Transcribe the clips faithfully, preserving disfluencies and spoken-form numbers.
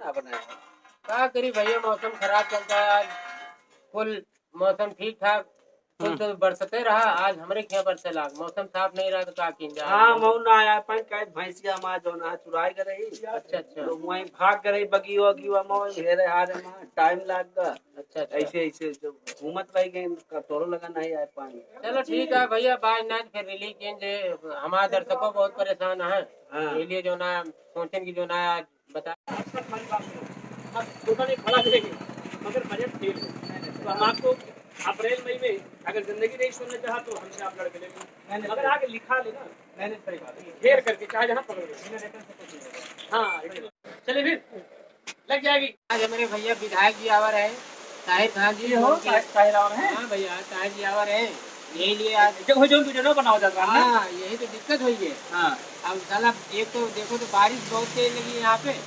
का बनाए? का करी भैया, मौसम खराब चलता है आज। कुल मौसम ठीक ठाक, कुल हम्म। तो बरसते रहा, आज हमरे यहाँ बरसे लाग, मौसम साफ नहीं रहा तो का कीन जाए? हाँ, मऊ ना आया पाइन, काहे भैंसिया हमार जौन है चुराए गए रही। अच्छा, अच्छा। तो वहीं भाग गए रही, बगियो, अगियो, मऊ हेरे हारे में टाइम लाग गया। अच्छा, अच्छा। ऐसे, ऐसे जो घूमत रह गए, का तोरो लगा नहीं आया पाइन। चलो ठीक है भैया, बाय नाइट फिर रिलीज कीन जे, हमारे दर्शकों बहुत परेशान है। हाँ। ये लिए जो ना सोचें कि जो ना आज बता। आप टोटल एक बड़ा देंगे, मगर बजट फेल है। तो हम आपको अप्रैल मई में अगर जिंदगी नहीं सुनना चाहा तो हमसे आप लड़के ले लो। नहीं, नहीं, मगर नहीं। आगे लिखा लेना। नहीं, नहीं, सही बात है। घेर करके चाहे जहाँ पकड़ लो। बिना रिटर्न से कुछ नहीं होगा। हाँ, चलिए फिर, लग जाएगी। आज हमारे भैया विधायक जी आवा रहे, ताहिर खान जी, ये हो, उनके ताहिर, ताहिर आवा रहे? हाँ भैया, ताहिर जी आवा रहे, यही लिए आज। जब हो जो वीडियो बनाओ जाता है ना? हाँ, यही तो दिक्कत हुई है। हाँ। अब साला एक तो देखो तो बारिश बहुत तेज लगी यहाँ पे।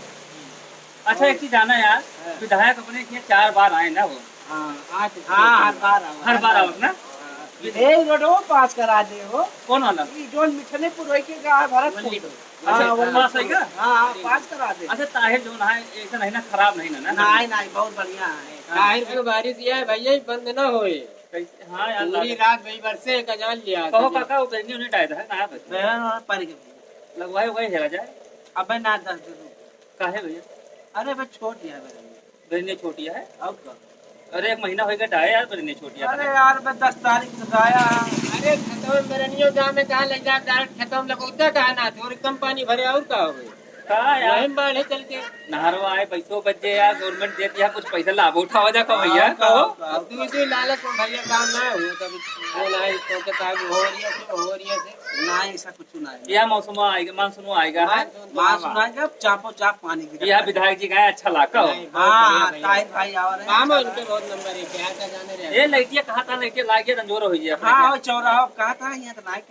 अच्छा, एक चीज जाना यार, हाँ। विधायक अपने के चार बार आए ना वो? हाँ, आज हाँ, हर बार आओ, हर हर बार बार। आओ ना? हाँ। ये रोडो पास करा दे हो। कौन वाला? ये जोन मिठनेपुर होई के गा है भरतपुर। अच्छा, हाँ, वो पास है का? हाँ, हाँ, पास करा दे। अच्छा, ताहिर जोन है, ऐसा नहीं ना, खराब नहीं ना, ना? नहीं, नहीं, बहुत बढ़िया है। हाँ। ताहिर के बारिश ये है भैया, ये बंद ना होए। कैसे? हाँ यार, पूरी लागे। रात भई बरसे, एक हजार लिया कहो था। काका, वो बहनी उन्हें डाय था, कहाँ पर? बहन और पर के। लगवाए हुए हेरा जाए। अबे ना दस दे दो। काहे भैया? अरे बे छोट है बहन। बहनी छोटी है? अब का? अरे एक महीना होइगा डाय यार, बहनी छोटी है। अरे यार बे दस तारीख से गाया। अरे खेतवा में बरनियो जामे कहाँ ले जा, डायरेक्ट खेतवा में लगौता कहाँ ना, थोड़ी कम पानी भरे और का हो गई? का यार? वही में बाढ़े चल के। नहरवा आए, पैसो बच जाए यार, गवर्नमेंट देती है, कुछ पैसा लाभ उठावा जा का भैया, हाँ, कहो। हाँ, अब तू इसी लालच में भैया काम ना हो, तब वो ना है, तो के साहब हो रही है, तो हो रही है से। ना, ऐसा कुछ ना है। यह मौसम आएगा, मानसून आएगा, है? मानसून मानसून आएगा, चापो चाप पानी गिरा। यह विधायक जी का है, अच्छा लाग का हो। नहीं, बहुत हाँ, बढ़िया हाँ, भैया। ताहिर भाई आ रहे हैं, काम है अच्छा उनके लगा। बहुत नंबर एक, बिहार का जाने रहे। ये लइटिया कहा था, लइटिया लागिए, रंजोर हो गया। हाँ, वो चौराहा कहा था, यहाँ तो नाइट